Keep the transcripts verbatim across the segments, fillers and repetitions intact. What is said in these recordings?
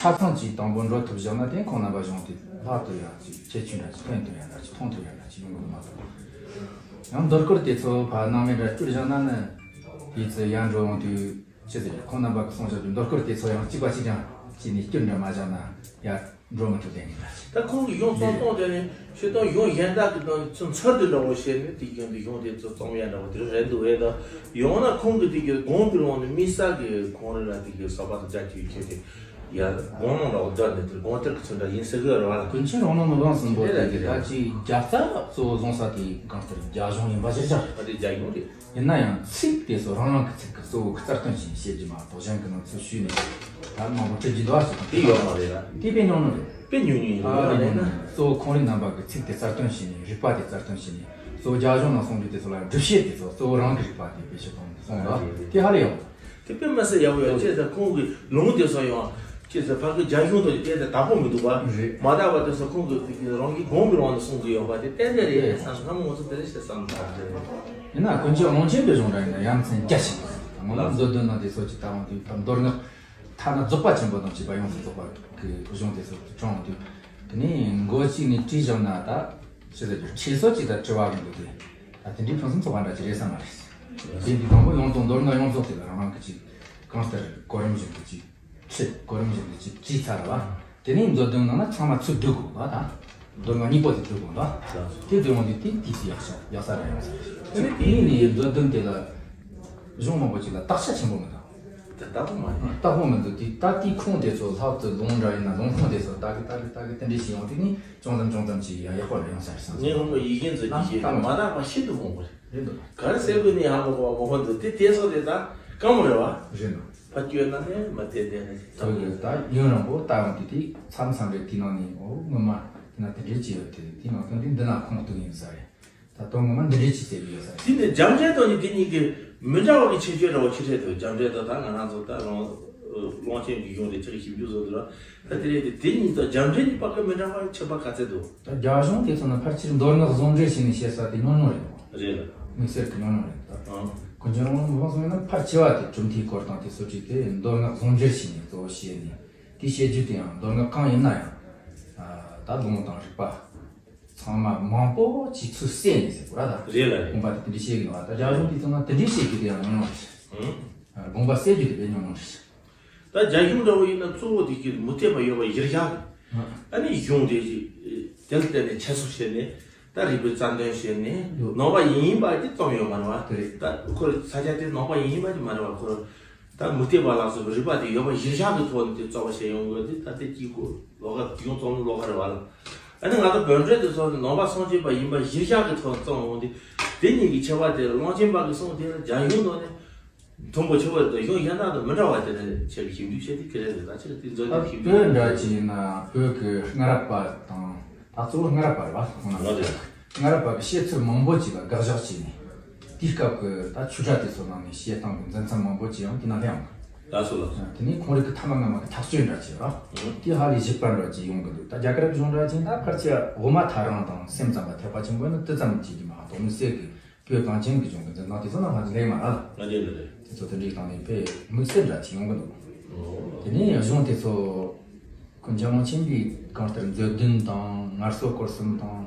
ཆ་ཚང་གཅིག་དང་པོ་འགྲོ་ཐུབ་བཞག་ན་དེ་ཁོང་རྣམ་པ་གཞུང་དེ་ལྷག་ཏུ་ཡང་ཅིག་ཁྱད་ཆོས་འདྲ་ཅིག་ཐོན་ཐུབ་ཡ་འདྲ་ཅིག་མཐོང་ཐུབ་ཡ་འདྲ་ཅིག་ཡོང་གི་མ་གཏོགས། ཡང་མདོ་སྐོར་དེ་ཚོ་ཕར་སྣང་མེད་འདྲ་བསྐྱུར་བཞག་ན་ནི། དེ་ཚོ་ཡར་འགྲོ་ཡོང་དུས་ཅི་ཟེར་ཁོང་རྣམ་པ་གི་གསུང་བཤད་དུ་མདོ་སྐོར་དེ་ཚོ་ཡང་གཅིག་པ་གཅིག་རྐྱང་བྱས་ནས་བསྐྱུར་འདྲ་མ་བཞག་ན་ཡར་འགྲོ་མི་ཐུབ་ལས་ངེས་འདྲ་ཅིག་ད་ཁོང་གི་ཡོང་སྟོང་སྟོང་དེ་ནི་ཤི་སྟོང་ཡོང་གཞན་དག་གི་དང་ཚུར་འཚོལ་དུ་འདྲ་བོ་བྱས་ནས་དེ་རྒྱུན་དུ་ཡོང་དེ་ཚོ་བཙོང་ཡ་འདྲ་བོ་དེ་རེད་འདུག་བས་ད། ཡང་ན་ཁོང་གི་དེ་གི་དགོངས་པའི་དབང་ནས་དམིགས་བསལ་གྱི་ཁོང་རང་ལ་དེ་གི་བསགས་པ་དང་རྒྱ་ཆེའི་ཁྱེད་དེ་ཡར་དགོངས་གནང་ལ་འོ་སྦྱར་ནས་དེར་དགོངས་གཏེར་གྱི་ཚུལ་འདྲ་ཡིན་ཟེར་གི་རེད་བ་ལ། ཀུན་མཁྱེན་རང་ལུགས་མི་དབང་གསུམ་པོ་དེ་དེ་གི་ད་ཅིག་རྒྱལ་རྩ་གཙོ་བོ་བཟུང་ས་དེ་གང་ལྟར་རྒྱ་གཞུང་ཡིན་པ་གཞིར་བཞག་ཨ་དེ་རྒྱ་གཞུང་རེད། ཡིན་ན་ཡང་ཚིག་དེ་ཚོ་རང་རང་གི་ཚིག་གི་གཙོ་བོ་གི་རྩ་དོན་བྱས་ནས་བཤད་རྒྱུ་མ་གཏོགས་གཞན་གྱི་ནང་ཚུལ་ཞུས་ནས་ད་མང་པོ་བྲི་རྒྱུ་འདུག་ཨ་ཞིག་དང་དེ་ཡོད་མ་རེད་ལ། དེ་དཔེ་ཉུང་ཉུང་རེད། དཔེ་ཉུང་ཉུང་ཡིན་ཨ་རེད་ན། གཙོ་བོ་ཁོང་རང་རྣམ་པ་གི་ཚིག་དེ་རྩ་དོན་བྱས་ནས་རིགས་པ་དེ་རྩ་དོན་བྱས་ནས་གཙོ་བོ་རྒྱ་གཞུང་ནང་གསུངས་རྒྱུ་དེ་ཚོ་ལ་སྒྲུབ་བྱེད་དེ་ཚོ་གཙོ་བོ་རང་གི་རིགས་པ་དེ་བེད་སྤྱོད་གཏོང་ནས་གསུངས་ལ་དེ་ཧ་ལས་ཡོང་། དེ་དཔེ་མི་སྲིད་ཡག་པོ་ཡོད་ཅེས་ཟེར་ཁོང་གི་ལུང་དེ་ཚོ་ཡང་ཅེས་ཟེར་ཕ་གི་རྒྱ་གཞུང་དང་གཏན་དུ་བདག་པོ་མི་འདུག་པ། རེད། མ་དག་པ་དེ་ཚོ་ཁོང་གི་དེ་གི་རང་གི་དགོངས་པའི་དབང་དུ་གསུང་གི་ཡོད་པ་དེ་ཏན་ཏན་རེད་བསམ་ང་མོ་ཚོ་དེ་རེད་ཞེས་བསམ་ཐག་རེད། ཡིན་ན་ཀུན་མཁྱེན་དབང་ཆེན་པའི་གཞུང་འདྲ་ཡིན་ན་ཡ་མཚན་རྒྱ་ཆེན་པོ་རེད། ང་ལ་མཛོད་བདུན་ནང་དེ་ཚོ་ཅིག་ལྟ་འོང་དུས་ད་མདོ་སྔགས་ཐ་ན་རྫོགས་པ་ཆེན་པོ་དང་བཅས་པ་ཡོངས་སུ་རྫོགས་པ་གི་གཞུང་དེ་ཚོ་དྲངས་འོང་དུས་དེ་ནས་མགོ་གཅིག་ནས་བྲིས་བཞག་ན་ད་ཅི་ཟེར་རྒྱུ་ཁྲིད་སོ་ཅིག་ད་དྲི་བ་གི་འདུག་དེ་ད་དེ་འདྲའི་ཕུན་སུམ་ཚོགས་པ་འདྲ་ཅིག་རེད་བསམ་མ་རེད། དེ་འདི་དང་པོ་ཡོངས་རྫོགས་མདོ་སྔགས་ཡོངས་རྫོགས་དེ་ལ་རང་རང་གི་ཅིག་གང་ལྟར་གོ་རིམ་བཞིན་དུ་ཅིག་ཁྲིད་གོ་རིམ་བཞིན་དུ་ཅིག་བྲིས་ཚར་བ། དེ་ནས་མཛོད་བདུན་ནང་ན་ཚང་མ་ཚུར་བསྡུ་དགོས་པ་དང་། མདོ་སྔགས་གཉིས་པོ་དེ་བསྡུ་དགོས་པ། དེ་བསྡུ་འོང་དུས་དེ་དུས་ཚོད་ཡག་ཤོས་ཡག་ས་རེད་ཡོང་ས་རེད། དེ་ནས་དེ་ནས་མཛོད་བདུན་དེ་ལ་གཞུང་མང་པོ་ཅིག་ལ་བརྟག་དཔྱད་ཆེན་པོ་མི་འདུག་དེ་ལྟ་བུ་མ་ཡིན། བརྟག་པོ་མི་འདུག་དེ་ད་དེའི་ཁུངས་དེ་ཚོ་ལྷག་ཏུ་ལུང་འདྲ་ཡིན་ན་ལུང་ཁུངས་དེ་ཚོ་ལྟ་གི་ལྟ་གི་ལྟ་གི་དེ་འདྲས་ཤིག་ཡོང་དུས་ནི་ཅུང་ཙམ་ཅུང་ཙམ་ཅིག་ཡག་ཡག་པོ་རེད་ཡོང་ས་རེད་བསམ་སོང་། ངས་ཧོན་པོ་ཡི་གེ་འཛིན་གྱི་ཤེས་ན་མ་དག་པ་ཤིན་ཏུ་མང་པོ་རེད། རེད་འདུག་ག་རེ་ཟེར་དགོས་ནི་ཧ་མ་གོ་བ་མོ་ཧོན་དུ་དེ་དེ་ཚོ་དེ་ད་དཀའ་མོ་རེད་བ། རེད་འདུག་ཕ་སྐྱོན་ན་ནས་མ་དེ་དེ་ནས་ད་ཡོད་ད་ཡུན་རིང་པོ་ལྟ་ཡོང་དུས་དེ་མཚམས་མཚམས་རེ་དེའི་ནང་ནས་འོ་ངོ་མ་དེ་ན་དེ་འདྲས་ཅི་ཡོད་དེ་དེའི་ནང་དོན་དེ་འདི་ན་ཁུངས་གཏུགས་ཡིན་ས་རེད། ད་དོན་ངོ་མ་འདི་འདྲས་ཅི་ཟེར་གི་ཡོད་ས་རེད། དེ་ནས་རྒྱ་འབྲས་དང་ནི་དེ་གཉིས་ཀྱི་མི་འདྲ་བ་གི་ཁྱད་ཆོས་འདྲ་བོ་ཆེ་ཤོས་དེ་རྒྱ་འབྲས་དང་ད་ང་རང་ཚོ་ད་རང་ཀློང་ཆེན་གྱི་གཞུང་དེ་ཆེ་གི་ཞིབ་འཇུག་བཟོ་དུས་ར་ད་དེ་རེད་དེ་དེ་གཉིས་དང་རྒྱ་འབྲས་གཉིས་བར་གྱི་མི་འདྲ་བ་ཁྱད་པར་ག་ཚད་འདུག་ད་རྒྱ་གཞུང་དེ་ཚོ་ནི་ཕལ་ཆེར་མདོ་སྔགས་ཟུང་འབྲེལ་བྱས་ནས་བཤད་ས་དེ་ཉུང་ཉུང་རེད། རེད་ལ། དམིགས་བསལ་གྱི་ཉུང་ཉུང་རེད་ད། ཨང་། ཀུན་མཁྱེན་རང་དབང་མི་དབང་གསུང་ཡིན་ན་ཕལ་ཆེ་བ་དེ་གྲུབ་མཐའི་སྐོར་དང་དེ་ཚོ་བྲིས་ཏེ་མདོ་སྔགས་ཟུང་འབྲེལ་བྱས་ནས་གཙོ་བོ་བཤད་ནས་དེ་བཤད་རྒྱུ་དེ་ཡང་མདོ་སྔགས་གང་ཡིན་ན་ཡང་ད་ལུང་དང་རིགས་པ་ཚང་མ་མང་པོ་ཅིག་ཚུར་བསྲེས་ནས་ཟེར་དགོས་ར་ད། རེད་ལ་རེད། དགོངས་པ་དེ་དེ་འདྲས་བཤད་ཀྱི་འདུག་ད་རྒྱ་གཞུང་དེ་ཚོ་ན་དེ་འདྲས་བཤད་རྒྱུ་དེ་ཡང་ཉུང་ཉུང་རེད། ཨང་། དགོངས་པ་གསལ་རྒྱུ་དེ་དཔེ་ཉུང་ཉུང་རེད། ད་རྒྱ་གཞུང་འདྲ་བོ་ཡིན་ན་གཙོ་བོ་དེ་གི་མུ་སྟེགས་པ་ཡོད་པ་གཞིར་བཞག་གི། ཨ་ནི་གཞུང་དེ་ཞིག་དེ་ལ་བརྟེན་ནས་འཆད་རྩོད་བྱས་ནས་ད་རིགས་པའི་རྩ་འདོན་བྱས་ནས་ཡོད། ནང་པ་ཡིན་ཡིན་པ་ཅིག་རྩོམ་ཡོད་མ་རེད་བ། དེ་རེད། ད་ཁོ་ས་ཆ་དེ་ནང་པ་ཡིན་ཡིན་པ་ཅིག་མ་རེད་བ་ཁོ། ད་མུ་སྟེགས་པ་ལ་སོགས་པའི་རིགས་པ་དེ་ཡོད་པ་གཞིར་བཞག་གི་ཐོག་ནས་དེ་རྩོད་པ་བྱས་ཡོང་དགོས་དེ་ད་ལྟའི་དཀྱིལ་འཁོར་ལོ་ཀ་གཞུང་རྩོམ་ལོ་ཀ་རེད་བ་ལ། ཨ་ནི་ང་ཚོ་བོད་འགྲེལ་དེ་ཚོ་ནང་པ་སངས་རྒྱས་པ་ཡིན་པ་གཞིར་བཞག་གི་ཐོག་ནས་རྩོམ་འོང་དུས་དེ་གཉིས་ཀྱི་ཁྱད་པར་དེ་ཀློང་ཆེན་པ་གི་གསུང་དེ་ལ་རྒྱ་གཞུང་ནང་ནས། མཐོན་པོ་ཆེ་བ་དང་གཞུང་གཞན་དག་དང་མི་འདྲ་བ་དེ་ནི་ཆེ་བའི་ཞིབ་འཇུག་བྱེད་དེ་ཁེ་རེ་རེད་ད་ཆེ་དེ་མཛོད་ད་དེ་ཞིབ་འཇུག་བོད་འདྲ་ཅིག་ཡིན་ན་བོད་ཀྱི་སྔ་རབས་པ་དང་ད་གཙོ་བོ་སྔ་རབས་པ་རེད་བ་ཁོང་རྣམས་ལ་སྔ་རབས་པ་གི་བཤད་ཚུལ་མང་པོ་ཅིག་ལ་དགག་བཞག་བྱས་ནས་དེའི་སྐབས་ཀྱི་ད་ཆོས་གྲྭ་དེ་ཚོ་ནང་ནས་བཤད་སྟངས་ཀྱི་འཛིན་མཚམས་མང་པོ་ཅིག་ཡང་དེ་ན་སླེབས་འོང་། ལགས་སོ་ལགས་སོ། དེ་ནས་ཁོང་རིགས་ཀྱི་ཐ་མ་སྔ་མ་གི་ཐག་གཅོད་འདྲ་ཅིག་ར་དེ་ཧ་ལས་ཞིབ་པ་འདྲ་ཅིག་ཡོང་གི་འདུག་ད་རྒྱ་གར་གཞུང་འདྲ་ཅིག་ད་ཕལ་ཆེར་དབུ་མ་ཐལ་རང་དང་སེམས་ཙམ་པ་ཐེག་པ་ཆེན་པོ་ནི་དེ་ཙམ་ཅིག་གི་མ་གཏོགས་མི་སྲིད་གི་བོད་གངས་ཅན་གྱི་ལྗོངས་ཀྱི་འཛིན་སྟངས་དེ་ཚོ་ནང་ང་ཚོ་ལེགས་མ་རེད་ལ། ང་ཚོ་ལ་རེད། དེ་ཚོ་དེ་འདྲའི་སྟེང་ནས་དཔེ་དམིགས་བསལ་འདྲ་ཅིག་ཡོང་གི་འདུག་ཨོ། དེ་ནས་གཞུང་དེ་ཚོ་ཀུན་མཁྱེན་དབང་ཆེན་པའི་གང་ལྟར་མཛོད་བདུན་དང་ངལ་གསོ་སྐོར་གསུམ་དང་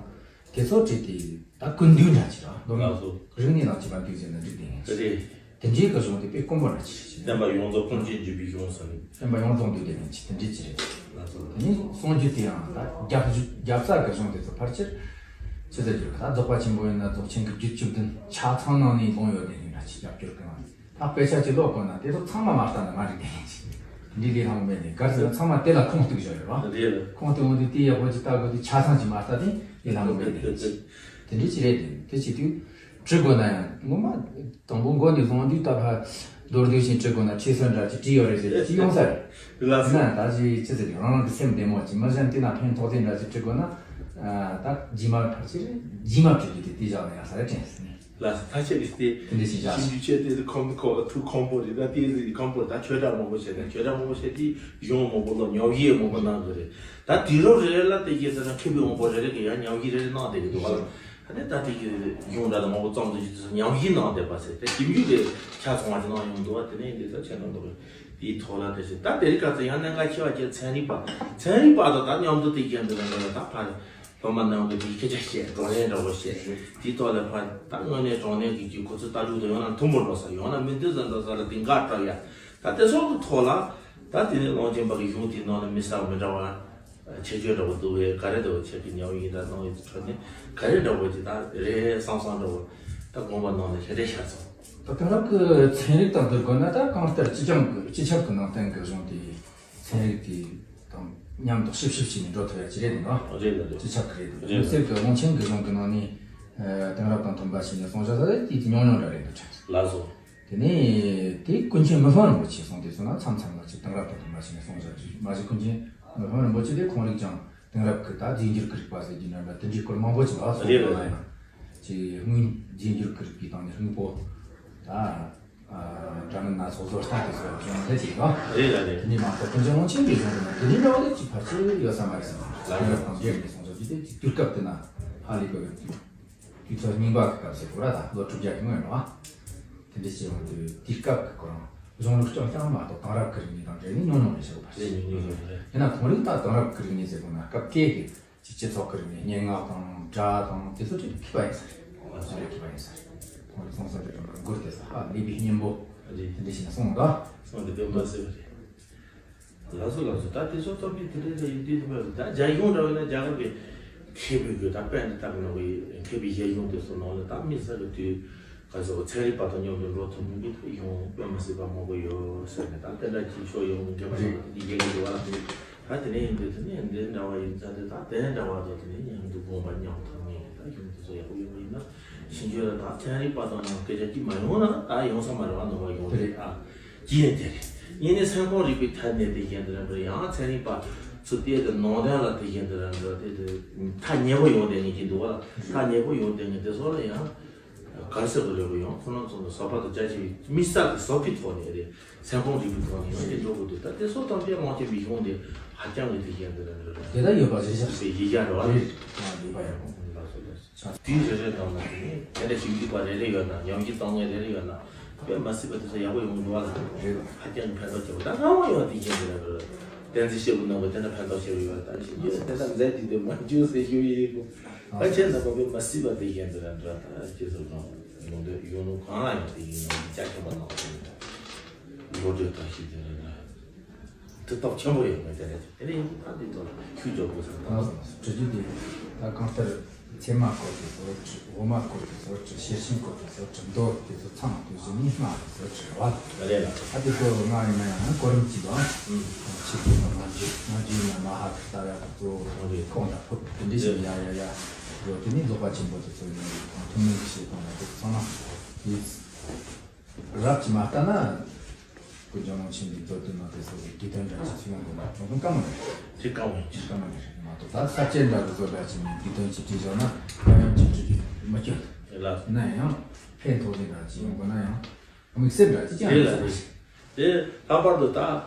དེ་ཚོ་བྲིས་ཏེ་ད་ཀུན་བཏུས་འདྲ་ཅིག་ར་ལོ་ལགས་སོ། རིག་གནས་ནང་བཅས་པ་འདུས་ཟེར་ན་འགྲིག་དེ་ཡིན། རེད། དེ་འདྲའི་གི་གཞུང་དེ་དཔེ་དཀོན་པོ་འདྲ་ཅིག་རེད། བསྟན་པ་ཡོངས་རྫོགས་ཀུན་གྱིས་འཇུག་པའི་གཞུང་ཟེར་ནས། བསྟན་པ་ཡོངས་རྫོགས་འདུས་དེ་ཡིན་ཅིག་དེ་འདྲའི་ཅིག་རེད། ལགས་སོ། དེ་ནས་གསུང་རྒྱུ་དེ་ཡང་ད་རྒྱབ་རྒྱབ་རྩ་གི་གཞུང་དེ་ཚོ་ཕལ་ཆེར་ཅི་ཟེར་རྒྱུ་རེད་ད་རྫོགས་པ་ཆེན་པོ་ཡིན་ན་རྫོགས་ཆེན་གྱི་རྒྱུད་བཅུ་བདུན་ཆ་ཚང་ནང་ནས་ལོང་ཡོད་དེ་ཡིན་འདྲ་ཅིག་རྒྱབ་སྐྱོར་གི་ནང་ནས་ད་དཔེ་ཆ་ཅིག་ཀློག་དགོས་ན་དེ་ཚོ་ཚང་མ་མ་ལྟ་ན་མ་འགྲིག་དེ་ཡིན་ཅིག་འདི་ལས་ལྷག་མེད་ནས་ག་ཚོད་ཚང་མ་དེ་ལ་ཁུངས་གཏུགས་བཞག་ཡོད་རེད་བ། རེད། ཁུངས་གཏུགས་འོང་དུས་དེ་ཡག་པོ་ཅིག་ལྟ་དགོས་དུས་ཆ་ཚང་ཅིག་མ་ལྟ་དེ་ལས་ལྷག་མེད་དེ་ཡིན་ཅིག་དེ་འདྲའི་ཅིག་རེད་དེ་དེ་བྱེད་དུས། བྲི་དགོས་ན་ཡང་ངོ་མ་དང་པོ་མགོ་ནས་བཟུང་དུས་ད་ཕར་མདོར་བསྡུས་ཤིང་བྲི་དགོས་ན་ཁྲིད་སྲོལ་འདྲ་ཅིག་བྲིས་ཡོད་རེད་ཟེར་ཅིག་ཡོང་ས་རེད། ལགས་སོ། ན་ད་ཅི་ཅི་ཟེར་རང་རང་གི་སེམས་བདེ་མོ་ཅིག་མི་གཞན་དེ་ན་ཕན་ཐོགས་དེ་འདྲ་ཅིག་བྲི་དགོས་ན་ད་རྗེས་མ་ཕར་ཕྱིར་རྗེས་མ་བྲི་རྒྱུ་དེ་དེ་བཞག་ན་ཡག་ས་རེད་དྲན་སོང་། ལགས་སོ་ད་ཁྱེད་ཀྱིས་དེ་དེ་འདྲ་ཞིག་བཞག་ཞིབ་འཇུག་བྱས་ཏེ་ཁོམ་ཁོ་ཐུགས་ཁོམ་པོ་རེད་ད་དེ་ཟིག་ཁོམ་པོ་ད་ཆོས་གྲྭ་མང་པོ་བྱས་ན་ཆོས་གྲྭ་མང་པོ་བྱས་དེ་གཞུང་མང་པོ་ལ་ཉམས་ཞིབ་མང་པོ་གནང་དགོས་རེད་ད་དུས་རབས་རེ་རེ་ལ་དེ་གའི་ཟེར་ན་མཁས་པའི་དབང་པོ་རེ་རེ་གིས་ཡང་ཉམས་ཞིབ་རེ་རེ་གནང་བསྡད་ཀྱི་འདུག་ག་ལ། ད་ནི་ད་ལྟའི་གི་གཞུང་འདྲ་དང་མང་པོ་ཙམ་དུ་ཞིག་ཏུ་ཉམས་ཞིབ་གནང་བསྡད་པ་ཟེར་ཏེ་ཞིབ་འཇུག་དེ་ཆ་ཚང་བ་ཞིག་གནང་ཡོང་འདུག་བ་དེ་ནས་འདི་ཚོ་ཆེ་གནང་འདུག་གི་ དེའི་ཐོག་ལ་དེ་བཞིན་ད་དེ་རིང་ཁ་སང་ཡང་གནད་འགག་ཆེ་བ་ཁྱེད་ཚན་རིག་པ། ཚན་རིག་པ་དང་ད་མཉམ་དུ་དེ་བཞིན་དུ་ལ་འགྲོ་ལ་ད་ཕར་སློབ་མ་རྣམས་ཀྱིས་དེའི་སྐད་ཆ་བཤད། བགྲོ་གླེང་འདྲ་བོ་བཤད། དེའི་ཐོག་ལ་ཕར་ད་དངོས་གནས་དྲང་གནས་ཀྱི་ཀྱི་ཁོ་ཚོའི་ལྟ་གྲུབ་དང་ཡང་ན་མཐུན་པོ་འགྲོ་ས། ཡང་ན་མི་མཐུན་ས་འགྲོ་ས་ལ་དེ་འགག་འགྲོ་ཡ། ད་དེ་སོགས་ཀྱི་ཐོག་ལ་ད་དེ་ནས་གླང་ཆེན་པ་གི་གཞུང་དེའི་ནང་ལ་མི་གསར་མི་འདྲ་བ་ཆེ་ཆོས་འདྲ་བོ་འདུག་བས། ག་རེ་འདྲ་བོ་ཁྱེད་ཀྱི་ཉམས་ཡིག་འདྲ་གནང་ཡོད་ཚུལ་ནི་ག་རེ་འདྲ་བོ་ཅིག་ད་རེད་བསམ་བསམ་འདྲ་བོ་ད་དགོངས་པ་ནང་ནས་ཞེ་དྲག་ཤར་སོང་། ད་དེང་རབས་ཀྱི་ཚན་རིག་དང་བསྡུར་དགོས་ན་ད་གང་ལྟར་སྤྱི་ཁྱབ་ཀྱི་སྤྱི་ཁྱབ་ཀྱི་ནང་བསྟན་གྱི་གཞུང་དེ་ཚན་རིག་དེ་དང་མཉམ་དུ་ཞིབ་ཞིབ་བྱས་ནས་འགྲོ་ཐུབ་ཡ་ཅི་རེད་འདུག་རེད་ལ་རེད། སྤྱི་ཁྱབ་ཀྱི་རེད་འདུག་རེད་ལ། གལ་སྲིད་ཀྱི་གླང་ཆེན་གྱི་གཞུང་གི་ནང་ནས་ཨ་དེང་རབས་དང་མཐུན་པ་བྱས་ནས་གསུང་བཞག་ས་དེ་ཉུང་ཉུང་འདྲ་རེད་འདུག་དྲན་སོང་། ལགས་སོ། དེ་ནས་དེ་ཀུན་མཁྱེན་མི་ཕམ་རིན་པོ་ཆེ་གསུང་དེ་ཚོ་ན་མཚམས་མཚམས་ལ་ཅིག་དེང་རབས་དང་མཐུན་པ་ཞིག་ནས་གསུང་བཞག་རྒྱུ་མ་གཞི་ཀུན་མཁྱེན་མི་ཕམ་རིན་པོ་ཆེ་དེ་ཁོང་རིག་ཀྱང་དེང་རབས་ཀྱི་ད་རྫས་འགྱུར་གྱི་རིག་པ་ཟེར་རྒྱུ་འདྲ་འདྲ་དེ་འདྲའི་སྐོར་མང་པོ་ཅིག་ལ་གསུང་རེད་གི་རེད། ཡང་ཅིག་དངོས་རྫས་འགྱུར་གྱི་རིག་པའི་སྟེང་ནས་དངོས་པོ་ད་ཨ་འདྲ་མིན་སྣ་ཚོགས་བཟོ་སྟངས་དེ་ཚོ་ཡང་ལས་ཅིག་ལ་རེད་ལ་རེད། དེ་ནས་མ་གཏོགས་ཀུན་མཁྱེན་དབང་ཆེན་གྱི་གཞུང་དུ་ན་དེ་འདྲའི་འདྲ་བ་དེ་ཅིག་ཕལ་ཆེར་ཡོད་ས་མ་རེད་བསམ། ལ་དེང་རབས་དང་འབྲེལ་ནས་གསུང་ཆོག་རྒྱུ་དེ་ཅིག་དུས་སྐབས་དེ་ན་ཧ་ལས་པའི་དུས་ཚོད་རྙིང་པ་གི་སྐབས་ཟེར་དགོས་ར། ད་ལོ་དྲུག་བརྒྱ་གི་སྔོན་ལ་དེ་འདྲ་བྱས་ཡོང་དུས་དུས་སྐབས་ཀྱི་སྐོར་རང་གཞུང་ལུགས་རྐྱང་རྐྱང་མ་གཏོགས་དེང་རབས་ཀྱི་རིག་གནས་དང་འབྲེལ་ནས་ཉུང་ཉུང་རེད་ཟེར་དགོས་པ་རེད། ཉུང་ཉུང་རེད། ཡིན་ན་ཁོང་རིག་ད་དེང་རབས་ཀྱི་རིག་གནས་ཟེར་དགོས་ན་སྐབས་དེ་གི་སྤྱི་སྤྱི་ཚོགས་ཀྱི་རིག་གནས་སྙན་ངག་དང་སྒྲ་དང་དེ་ཚོ་ཅིག་མཁས་པ་ཡིན་ས་རེད། ང་ཚོ་རེད་མཁས་པ་ཡིན་ས་རེད། ཁོང་རིག་སོང་ས་རེད་རང་གི་མགུར་དེ་ས་ཧ་ལས་པའི་སྙན་པོ་རེད། དེ་འདྲ་བྱས་ན་གསུངས་ད། གསུངས་དེ་དཔེ་མ་སྲིད་པ་རེད། ལགས་སོ་ལགས་སོ། ད་དེ་ཚོ་སྟོན་པའི་དེ་འདྲའི་ལ་ཡིན་དུས་དེ་མ་རེད། ད་རྒྱ་གཞུང་འདྲ་བ་ན་རྒྱ་གར་གྱི་མཁས་པའི་གོས་ད་པན་དེ་ལྟ་གི་ནོ་གི་མཁས་པའི་རྒྱ་གཞུང་དེ་ཚོ་ནང་ལ་ད་དམིགས་བསལ་གྱི་དུས་ག་ཚོད་ཚན་རིག་པ་དང་མཉམ་དུ་འགྲོ་ཐུབ་མིན་གྱི་ད་གཞུང་དཔེ་མ་སྲིད་པ་མང་པོ་ཡོད་ཟེར་ནས་ད་དེ་འདྲ་ཅིག་ཤོག་ཡོང་མཁན་པ་ཡོད་དེ་རྒྱ་གར་གྱི་བ་ལ་དེ་ད་དེ་ནས་ཡིན་དུས་དེ་ནས་འདི་འདྲ་བ་ཡིན་ཙང་དེ་ད་དེ་འདྲ་བ་དང་དེ་ནས་མཉམ་དུ་དགོངས་པ་མཉམ་ཐུབ་མཁན་ད་གཞུང་དེ་ཚོ་ཡག་པོ་ཡོད་པ་ཡིན་ན། ཕྱིན་ཆད་ལ་ད་ཚན་རིག་པ་དང་ནང་སྐད་ཆ་གཅིག་མ་ཡོང་ན་ད་ཡོང་ས་མ་རེད་བ། ནོར་བ་ཡོང་རེད་ཨ། གཅིག་ཡིན་དེ་རེད། གཉིས་ནི་སེམས་ཁམས་རིག་པའི་ཐད་ནས་དེ་བཞིན་དུ་ར་འདྲ་ཡང་ཚན་རིག་པ་ཚོ་བལྟས་ཏེ་ནང་དོན་ལ་དེ་བཞིན་དུ་ར་འདྲ་དེ་དེ་ཐག་ཉེ་པོ་ཡོང་བསྡད་ངེས་ཀྱི་འདུག་བ། ཐག་ཉེ་པོ་ཡོང་བསྡད་ངེས་དེ་སོགས་ལ་ཡང་ག་རེ་ཟེར་དགོས་རེད་པ། ཡང་ཁོ་རང་ཚོ་ལ་ཟབ་པ་དང་རྒྱ་ཆེ་བའི་དམིགས་བསལ་གྱི་ཟབ་པའི་ཐོག་ནས་རེད། སེམས་ཁམས་རིག་པའི་ཐོག་ནས་ཡང་དེ་འགྲོ་དགོས་འདུག་ད་དེ་སོགས་ཐམས་ཅད་དབང་ཆེན་པའི་གཞུང་དེ་ཧ་ཅང་གི་དེ་བཞིན་དུ་ར་འདྲ་དེ་ལ་ཡོད་པ་རེད་ཤག་ཟེར་གྱི་ཡ་རེད་བ། རེད་ཡོད་པ་ཡག་པོ། ལགས་སོ་ལགས་སོ། དུས་རེ་རེ་ནང་ལ་དེ་ནས་དེ་འདྲ་ཞིབ་འཇུག་པ་རེ་རེ་ཡོད་ན། ཉམས་ཞིབ་གཏོང་མཁན་རེ་རེ་ཡོད་ན་དཔེ་མ་སྲིད་པ་དེ་ཚོ་ཡག་པོ་ཡོང་གི་འདུག་བ་ལ། རེད། ཧ་ཅང་ཕན་ཐོགས་ཆེ་བ། ད་སྔ་མོ་ཡོད་དེ་བཞིན་དུ་ར་འདྲ་བསྟན་འཛིན་སྐྱེས་བུ་རྣམ་པ་དེ་འདྲ་ཕན་ཐོགས་ཆེ་བ་ཡོད། ད་ཞིབ་འཇུག་དེ་འདྲ་མཛད་ཀྱི་འདུག་མ་འཇུག་ཟེར་ཞུ་ཡི་གོ། ད་ཁྱེད་རྣམ་པ་དཔེ་མ་སྲིད་པ་དེ་བཞིན་དུ་ར་འདྲ་ད་ཅི་ཟེར་རང་ལོ་འདོད་ཡོང་ལུགས་གང་ལ་ཡང་དེ་ཡིན་ནོ་ཅག་ཁྱོད་པ་ནང་དུ་ཡིན་ད་ལོ་འདོད་ཐག་ཞིག་དེ་ར་འདྲ། དེ་སྟོབས་ཆེན་པོ་ཡོད་མེད་དེ་རེད། དེ་ནས་ཡིན་ད་འདི་ཚོ་ལ་ཤུགས་རྒྱག་དགོས་ཟེར་ད། ཨ་དྲི་རྒྱུ་དེ་ད་གང་ལྟར་ཚད་མ་སྐོར་དེ་ཚོ་དྲི། དབུ་མ་སྐོར་དེ་ཚོ་དྲི། ཤེར་ཕྱིན་སྐོར་དེ་ཚོ་དྲི། མདོ་དེ་ཚོ་ཚང་དེ་བཞིན་ནི་སྔགས་དེ་ཚོ་དྲི་བ། རེད་ལ། ཨ་དེ་ཚོ་སྔགས་ཡིན་ན་ཡང་ན་གོ་རིམ་གཅིག་ལ་ཆིག་སྟོང་དང་ལྔ་བཅུ། ལྔ་བཅུ་ཡིན་ན་མ་ཧཱ་གི་ལྟ་བ་དེ་ཚོ་ཁོང་དང་ཕུབ་དེ་འདྲ་ཞིག་ཡ་ཡ་ཡ་ཡོད། དེ་ནི་རྫོགས་པ་ཆེན་པོ་དེ་ཚོ་ཡིན་ན་ཐུན་མོང་གི་བཤད་སྟངས་ལ་དེ་ཚང་མ་དེ། རབ་ཀྱིས་མ་བལྟས་ན། ཀུན་མཁྱེན་དབང་ཆེན་གྱི་མཛད་དོན་ནང་དེ་ཚོ་གི་དགེ་འདུན་འདྲ་ཅིག་ཡོང་དགོས་ན་ཅུང་ཟད་དཀའ་མོ་རེད། དེ་དཀའ་མོ་ཡིན། དཀའ་མོ་རེད་མ་གཏོགས། ད་ས་སྐྱ་འདྲ་གི་བཟོ་འདྲ་ཅིག་ནས་དགེ་འདུན་ཅིག་བྲིས་བཞག་ན་ཡང་ཡང་ཅིག་བྲིས་རྒྱུ་མི་སྐྱོ། རེད་ལ། ཡིན་ན་ཡང་ཕན་ཐོགས་ཀྱི་འདྲ་ཅིག་ཡོང་དགོས་ན་ཡང་དམིགས་བསལ་འདྲ་ཅིག་ཀྱང་རེད་ལ་རེད། དེ་ལྷག་པར་དུ་ད་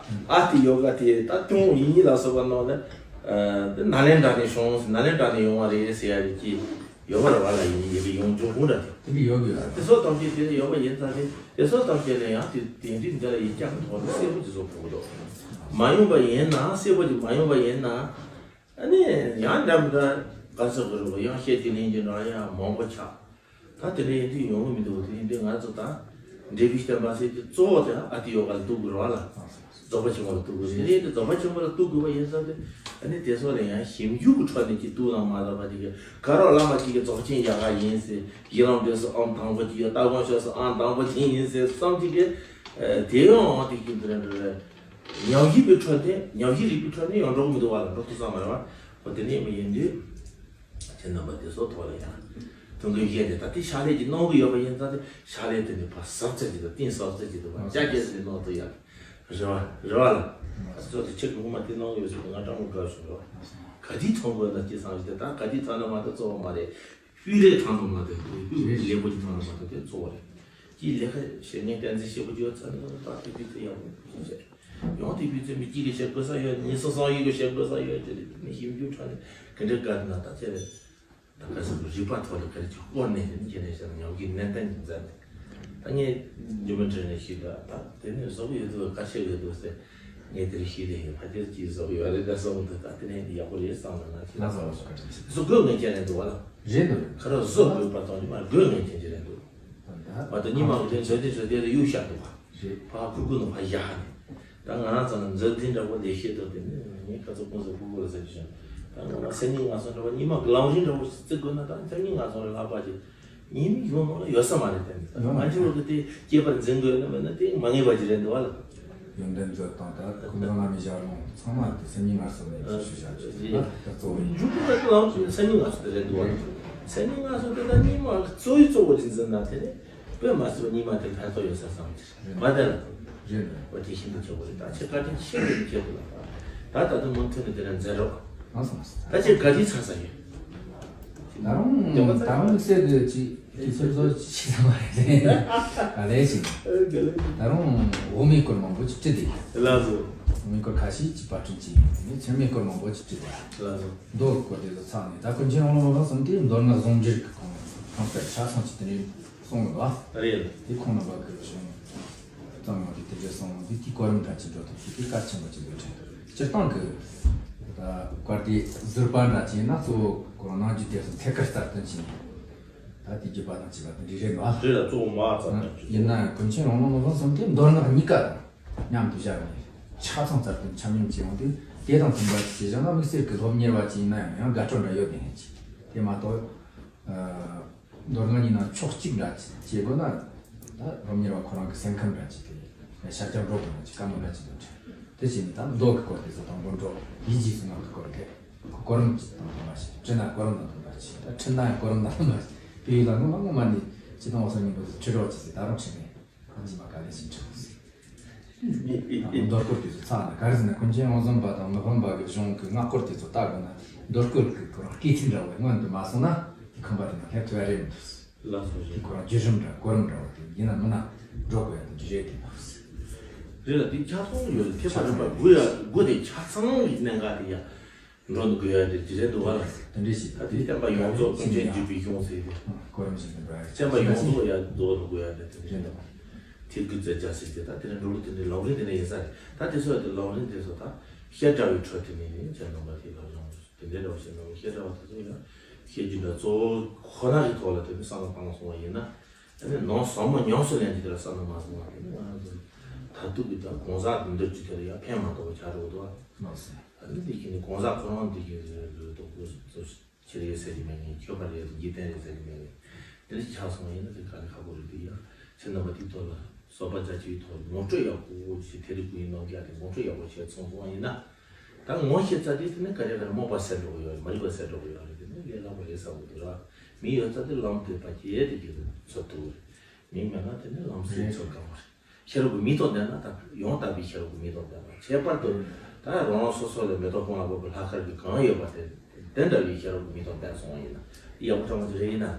ཨ་ཏི་ཡོ་ག་དེ་ད་ཏུང་ཡིན་ཡིན་ལ་སོགས་པ་ནང་ནས་ཨ་དེ་ནཱ་ལེནྡྲ་ནས་བྱུང་། ནཱ་ལེནྡྲ་ནས་ཡོང་བ་རེད་ཟེར་ཡ་རེད་ཀྱི། ཡོད་པ་རེད་བ་ལ། ཡིན་ཡིན་གྱི་ཡོང་འབྱུང་ཁུངས་འདྲ་དེ། དེ་འདྲ་ཡོད་དགོས་ཡ། དེ་སོགས་ཐམས་ཅད་དེ་ལ་ཡོད་པ་ཡིན་ཙང་དེ་དེ་སོགས་ཐམས་ཅད་ལ་ཡང་དེ་དེང་དུས་འདི་ལ་ཡིག་རྒྱུགས་ཐོག་ནས་གསལ་པོ་ཅིག་བཟོ་དགོས་ཀྱི་འདུག་མ་ཡོང་པ་ཡིན་ན། གསལ་པོ་ཅིག་མ་ཡོང་པ་ཡིན་ན། ཨ་ནི་ཡང་འདྲ་མི་འདྲ་ག་ཚོད་དགོས་རེད་པ། ཡང་བཤད་རྒྱུ་ལེན་རྒྱུ་འདྲ་ཡང་མང་པོ་ཆགས། ད་དེ་འདྲ་ཡིན་དུས་ཡོང་གི་མི་འདུག་དེ་ཡིན་དུས་ང་ཚོ་ད་འབྲས་བུའི་བསྟན་པ་ཟེར་གྱི་གཙོ་བོ་དེ་ཨ་ཏི་ཡོ་ག་ལ་གཏུག་དགོས་རེད་བ་ལ། རྫོགས་པ་ཆེན་པོ་ལ་གཏུག་དགོས་རེད། དེ་རྫོགས་པ་ཆེན་པོ་ལ་གཏུག་དགོས་པ་ཡིན་ཙང་དེ་ཨ་ནི་དེ་ཚོ་ལ་ཡང་ཞིབ་འཇུག་གི་ཁྲོད་ནས་ཅིག་གཏུག་ན་མ་གཏོགས་པ་དེ་གི་ག་རོ་བླ་མ་གཅིག་གིས་རྫོགས་ཆེན་ཡག་ག་ཡིན་ཟེར། ཡི་རང་འདོད་སུ་ཨང་དང་པོ་གཅིག་ཡོད། སྟ་གོན་ཕྱོགས་སུ་ཨང་དང་པོ་གཅིག་ཡིན་ཟེར་བསམ་གཅིག་གི་དེ་ཡང་དེ་གི་འདི་རེད་འདི་རེད། ཉམས་ཞིབ་པའི་ཁྲོད་དེ་ཉམས་ཞིབ་རིག་པའི་ཁྲོད་ནས་ཡང་འགྲོ་གི་མི་འདུག་བ་ལ། འགྲོ་ཐུབ་ས་མ་རེད་བ། འོ་དེ་ནས་མི་ཡིན་དུས། ཁྱེད་རྣམ་པ་དེ་ཚོ་ཐོག་ལ་ཡང་ཐུགས་འགན་བཞེས་ཏེ་ད་ལྟའི་ཕྱག་ལས་ཅིག་གནང་གི་ཡོད་པ་ཡིན་ཙང་དེ་ཕྱག་ལས་དེ་ནི་ཕར་ཟབ་ཙམ་ཅིག་དང་གཏིང་ཟབ་ཙམ་ཅིག་དང་ཕར་རྒྱ་སྐྱེད་ཟིན་གནང་ཐུབ་ཡ། རེ་བ་རེ་བ་ལ། གཙོ་དེ་ཁྱེད་ཀྱི་ངོ་མ་དེ་གནང་ཡོད་ཟེར་ང་སྤྲང་མོ་དགའ་བྱུང་རོགས། ག་དུས་ཐོན་དགོས་ན་ཅི་བསམ་ཞིག་དེ་ད་ག་དུས་ཐོན་ན་མ་གཏོགས་གཙོ་བོ་མ་རེད། སྤུས་ལེགས་ཐོན་ཐུབ་མ་ཐུབ་སྤུས་ལེགས་པོ་ཅིག་ཐོན་ན་མ་ཐུབ་དེ་གཙོ་བོ་རེད། ཀྱི་ལས་ཀ་བྱེད་མཁན་བསྟན་འཛིན་ཞེ་པོ་ཅིག་ཡོད་ཚར་ན་ད་དེ་དུས་ཚོད་ཡག་པོ་ཞིག་བྱེད། ཡང་དེ་དུས་ཚོད་མི་གཅིག་གིས་བྱེད་དགོས་ས་ཡོད། གཉིས་གསུམ་གསུམ་ཡིག་གིས་བྱེད་དགོས་ས་ཡོད་དེ་ནི་ཞིབ་འཇུག་ཁྲོད་ནས་ག་འདྲ་དགའ་ན་ད་ཆེ་རེད། ད་ག་ས་རིག་པ་ཐོག་ལ་ག་རེ་ཅིག་བསྐོར་ནས་ནི་ཁྱེད་ནས་བཤད་ན་ཉམས་ཀྱི་ནན་ཏན་ཅིག་མཛད་ནས་ ད་ངས་རྒྱུ་མི་དྲན་ནས་ཤི་ད་ད་དེ་ནས་བཟོ་གི་ཡོད་དུས་དཀའ་ཆེ་ཡོད་དུས་ཟེར། ངས་དེར་ཤི་དེ་ཡིན་ཕ་དེར་ཅིག་བཟོ་གི་ཡོད་རེད་ད་བཟོ་གི་འདུག་ད་དེ་ནས་ཡག་པོ་རེད་བསམ་ན་ང་ཅི་ལ་བཟོ་བ་བཟོ་ག་དྲན་ཤི་བཟོ་དགོས་ངེས་ཅན་རེད་འདུག་བ་ལ། རེད་འདུག་ཁ་ར་བཟོ་དགོས་པ་དང་ཉི་མ་དགོས་ངེས་ཅན་ཅི་རེད་འདུག་ད་ད་བ་དུ་ཉི་མ་གི་དེ་མཛོད་དེ་མཛོད་དེ་ལ་གཡུག་བཞག་འདུག་བ། རེད། ཕ་ཁུ་ཁུ་ནང་ཕ་བཞག་ནས། ད་ང་རང་ཚོ་ནི་མཛོད་འཛིན་འདྲ་པོ་ལས་ཤེས་ཐུབ་དེ་ནི་ངས་ཁ་ཚོ་ཀུན་བཟོ་ཕུར་བུ་ལ་ཟེར་གྱི་བྱུང་། ད་ང་རང་སེམས་ཉིད་ངལ་གསོ་འདྲ་པོ་ཉི་མ་གི་ལམ་རིམ་འདྲ་པོ་བརྩི་དགོས་ན་ད་སེམས་ཉིད་ངལ་གསོ་ལ་ལྷག་པ་ཅིག་ཉིན་ཡོང་ནང་ལ་ཡོད་ས་མ་རེད་དེ་ནི་ད་ང་ཚོ་གི་དེ་སྐྱེས་པར་འཛིན་དགོས་ན་མེད་ན་དེ་མ་ངེས་པ་ཅིག་རེད་འདུག་བ་ལ། ཡོན་ཏན་མཛོད་དང་ད་ཀུན་བཟང་བླ་མའི་ཞལ་ལུང་ཚང་མ་དེ་སེམས་ཉིད་ངལ་གསོ་ནས་ཞུ་བྱ་ཞུ་ད་ད་གཙོ་བོ་ཡིན། མཇུག་ཏུ་ད་ལམ་སེམས་ཉིད་ངལ་གསོ་དེ་རེད་འདུག་བ་ལ། སེམས་ཉིད་ངལ་གསོ་དེ་ད་ཉི་མ་གཙོ་བོའི་གཙོ་བོ་ཅིག་འཛིན་ན་དེ་ནི། དཔེ་མ་སྲིད་པ་ཉི་མ་དེ་ཕན་ཐོགས་ཡོད་ས་བསམ་གྱི་རེད་མ་དེ་ལ། རེད་རེད། འོ་དེ་ཤིན་ཏུ་ཆེ་བོ་རེད་ད་ཁྱེད་བཀའ་དྲིན་ཆེ་བོ་ཡིན་ཁྱེད་དེ་ལ། ད་ད་དུང་མུ་མཐུད་ནས་དེ་ལ་མཛད་རོགས། ང་སོང་ཟེར། ད་ཁྱེད་བཀའ་དྲིན་ཚ་ས་ཡོད། ད་རུང་ད་རུང་དམིགས་བསལ་གྱི་ཅིག་དུས་ཚོད་བཟོ་ཅིག་ཟེར་བ་རེད། ག་ལེ་ཞིག་ད་རུང་འོ་མའི་སྐོར་མང་པོ་ཅིག་བྲིས་ཏེ། ལགས་སོ། འོ་མའི་སྐོར་ཁ་ཤས་ཅིག་པར་སྐྲུན་བྱས་ཡིན་ཚན་མའི་སྐོར་མང་པོ་ཅིག་བྲིས་ཏེ། ལགས་སོ། མདོ་གི་སྐོར་དེ་ཚོ་ཚང་ནས་ད་ཀུན་མཁྱེན་རོང་ལོ་མ་གསུམ་དེ་མདོ་སྔགས་ཟུང་འབྲེལ་གྱི་ཁོངས་ཁོངས་གཏོགས་ཆ་ཚང་ཅིག་དེ་འདྲའི། གསུངས་ཡོད་པ། རེད། དེ་ཁོང་རྣམ་པ་གི་གཞུང་གཙང་མ་དེ་དེ་འདྲ་གསུངས་དེ་དེའི་གོ་རིམ་འདྲ་ཅིག་འགྲོ་ཐུབ་ཤེས་དེ་གལ་ཆེན་པོ་ཅིག་འདུག་དྲན། སྤྱིར་བཏང་གི་ད་བཀའ་སྡེ་ཟུར་པ་འདྲ་ཅིག་ཡིན་ན་གཙོ་བོ་ཁོ་རང་ནང་རྒྱུད་དེ་ཚོ་ཐད་ཀར་རྩ་དོན་བྱས་ནས་ད་དེ་བརྒྱུད་པ་དང་བཅས་པ་དེ་འདྲ་རེད་འདུག་ཨ། རེད་ལ་གཙོ་བོ་མ་རྩ་དོན་བྱས། ཡིན་ན་ཀུན་མཁྱེན་རོང་ལོ་མ་གསུམ་དེ་མདོ་སྔགས་གཉིས་ཀ་དང་མཉམ་དུ་བཞག་ནས་ཆ་ཚང་རྩ་དོན་ཆ་མཉམ་བྱས་ཡོང་དུས་དེ་དང་མཐུན་པ་ཅིག་བྱས་བཞག་ན་དམིགས་བསལ་གྱི་སློབ་གཉེར་བ་ཅིག་ཡིན་ན་ཡང་ཡང་དགའ་སྤྲོ་འདྲ་ཡོད་དེ་ཧེ་ཅིག་དེ་མ་གཏོགས། མདོ་སྔགས་གཉིས་ནང་ཕྱོགས་གཅིག་འདྲ་ཅིག་བྱེད་དགོས་ན། ད་སློབ་གཉེར་བ་ཁོ་རང་གི་སེམས་ཁམས་འདྲ་ཅིག་དེ་ཤར་རྒྱག་འགྲོ་དགོས་ན་ཅིག་དཀའ་མོ་འདྲ་ཅིག་འདུག་དྲན། དེ་བྱས་ནས་ད་མདོ་གི་སྐོར་དེ་ཚོ་དང་པོ་འགྲོ་ཡིད་རྗེས་སུ་ངང་གི་སྐོར་དེ་ཁོ་གོ་རིམ་གཅིག་དང་མཐུན་པ་ཞིག་བྲིས་ན་གོ་རིམ་དང་མཐུན་པ་ཞིག་ད་ཁྲིད་ན་ཡང་གོ་རིམ་དང་མཐུན་པ་ཞིག་དེ་ཡིན་ལ་ངོ་མ་ངོ་མ་ནས་ཅི་དང་བ་སང་ཉིན་པོ་ཚོ་ཁྲིད་རོགས་ཅིག་ཟེར་ད་རུང་ཁྲིད་ནས་ཁོང་ཚོ་མ་ག་ལེ་ཞིག་ཁྲིད་དགོས་ཟེར། མདོ་སྐོར་དེ་ཚོ་ཚང་ན་ག་རེ་ཟེར་ན་ཀུན་མཁྱེན་དབང་ཟོམ་པ་དང་མི་ཕམ་པ་གི་གཞུང་གི་སྔགས་སྐོར་དེ་ཚོ་ལྟ་དགོས་ན་མདོ་སྐོར་གི་ཁོ་རང་སྐྱེས་ཚུལ་འདྲ་བོ་སྔོན་དུ་མ་སོང་ན་དེ་ཁང་པ་དེ་ནང་སླེབས་ཐུབ་ཡ་རེད་མི་འདུག་ལགས་སོ་ཞེས། དེ་ཁོ་རང་བརྒྱུད་རིམ་འདྲ་གོ་རིམ་འདྲ་བོ་དེ་ཡིན་ན་མིན་ན་འགྲོ་དགོས་ཡ་དེ་འདྲ་རེད་དེ་འདུག་རེད་ལ་དེ་ཆ་ཚང་ཡོད་རེད་ཐེག་པ་རིམ་པ་དགུ་ཡ་དགུ་དེ་ཆ་ཚང་གི་གནད་འགག་དེ་ཡ། འགྲོ་འདུག་དགོས་ཡ་དེ་དེ་རེད་འདུག་བ་ལ། དེ་འདྲ་ཞིག་ད་དེ་བསྟན་པ་ཡོངས་རྫོགས་ཀུན་མཁྱེན་བརྒྱུད་པའི་གཞུང་ཟེར་ཏེ། གོ་རིམ་བཞིན་དུ་འགྲོ་ཡ་བསྟན་པ་ཡོངས་རྫོགས་ཡ་རྫོགས་འདུག་དགོས་ཡ་དེ་དེ་འདྲ་འདུག་ཐེག་དགུ་རྩ་བརྒྱད་ཟེར་ཏེ་ད་དེ་རིང་འགྲོ་ལུགས་དེ་འདྲའི་ལམ་རིམ་དེ་འདྲ་ཡིན་ས་རེད། ད་དེ་ཚོ་ཡ་དེ་ལམ་རིམ་དེ་ཚོ་ད་བཤད་གྲྭ་བའི་ཁྲོད་དུ་ནས་ནི་ཁྱེད་རྣམ་པ་དེ་ལ་ཡོང་དེ་འདྲའི་འདྲ་བ་ཞིག་ནང་བཤད་གྲྭ་བ་དེ་ཚོ་ཡང་བཤད་རྒྱུ་འདྲ་གཙོ་བོ་ཁོ་ན་གི་ཐོག་ལ་དེ་ནི་བསམ་བློ་བཏང་སོང་བ་ཡིན་ན། ཨ་ནི་ནང་ཟབ་མོ་ཉམས་སུ་ལེན་རྒྱུ་དེ་ལ་བསམ་བློ་མ་བཟུང་བ་དེ་ནི་ང་རང་ཚོ་མཐར་ཐུག་གི་ད་གང་ཟག་གི་འདུལ་རྒྱུ་དེ་ལ་ཡང་ཕན་མ་ཐོགས་པ་ཆགས་འགྲོ་གི་འདུག་ཨ། ལགས་སོ། ཨ་ནི་དེ་བཞིན་གང་ཟག་ཁོ་རང་འདི་གི་རེད་འདུག་གོ་སོ་ཆེ་རེད་ཟེར་གྱི་མེད་ནས་ཆོས་པ་རེད་འཇིག་རྟེན་རེད་ཟེར་གྱི་མེད་ནས་དེ་འདྲ་ཆགས་སོང་ཡིན་ན་དེ་དཀའ་ལས་ཁག་པོ་རེད་དེ་ཡང་ཚེ་རྣམ་པ་དེའི་ཐོག་ལ་བཟོད་པ་རྒྱ་ཆེའི་ཐོག་ངོ་སྤྲོད་ཡག་པོ་ཞིག་ཐེ་རི་ཀུ་ཡིན་ནོ་རྒྱ་དེ་ངོ་སྤྲོད་ཡག་པོ་བྱས་ཚོང་སོང་ཡིན་ན། ད་ངོ་ཤེས་ཚར་དུས་དེ་ནི་ག་རེ་ག་རེ་རྨོངས་པ་སེལ་འགྲོ་གི་ཡོད་རེད། མ་རིག་པ་སེལ་འགྲོ་གི་ཡོད་རེད། དེ་ནི་ལས་སླ་པོ་རེད་བསམ་གི་འདུག་ར། མི་ཡོད་ཚད་དེ་ལམ་དེ་ཕ་སྐྱེས་དེ་གི་ཚོད་ཐུག་རེད། མི་མེད་ན་དེ་ནི་ལམ་སེལ་ཚོད་དཀའ་བ་རེད། ཤེས་རབ་ཀྱི་མིག་ཏོ་ལྡན་ན་ད་ཡང་དག་པའི་ཤེས་རབ་ཀྱི་མིག་ཏོ་ལྡན་པ་ཁྱད་པར་དུ་ད་རང་རང་སོ་སོ་ལ་མེ་ཏོག་དཔུང་ལ་བབས་པའི་ལྷ་སྐལ་གྱི་གང་ཡོད་པ་དེ་དེ་འདྲ་བའི་ཤེས་རབ་ཀྱི་མིག་ཏོ་ལྡན་སོང་བ་ཡིན་ན་ཡག་པོ་ཐོག་མ་ཚོ་རེ་ཡིན་ན།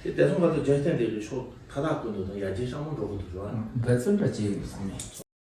དེ་དེ་སོང་བར་དུ་རྒྱལ་བསྟན་དེ་གི་ཕྱོགས་མཐའ་དག་ཀུན་ཏུ་དང་ཡར་རྒྱས་བྱང་མོ་འགྲོ་གི་འདུག་ར། འབད་བརྩོན་འདྲ་བྱེད་ཡོད་ས་མེད།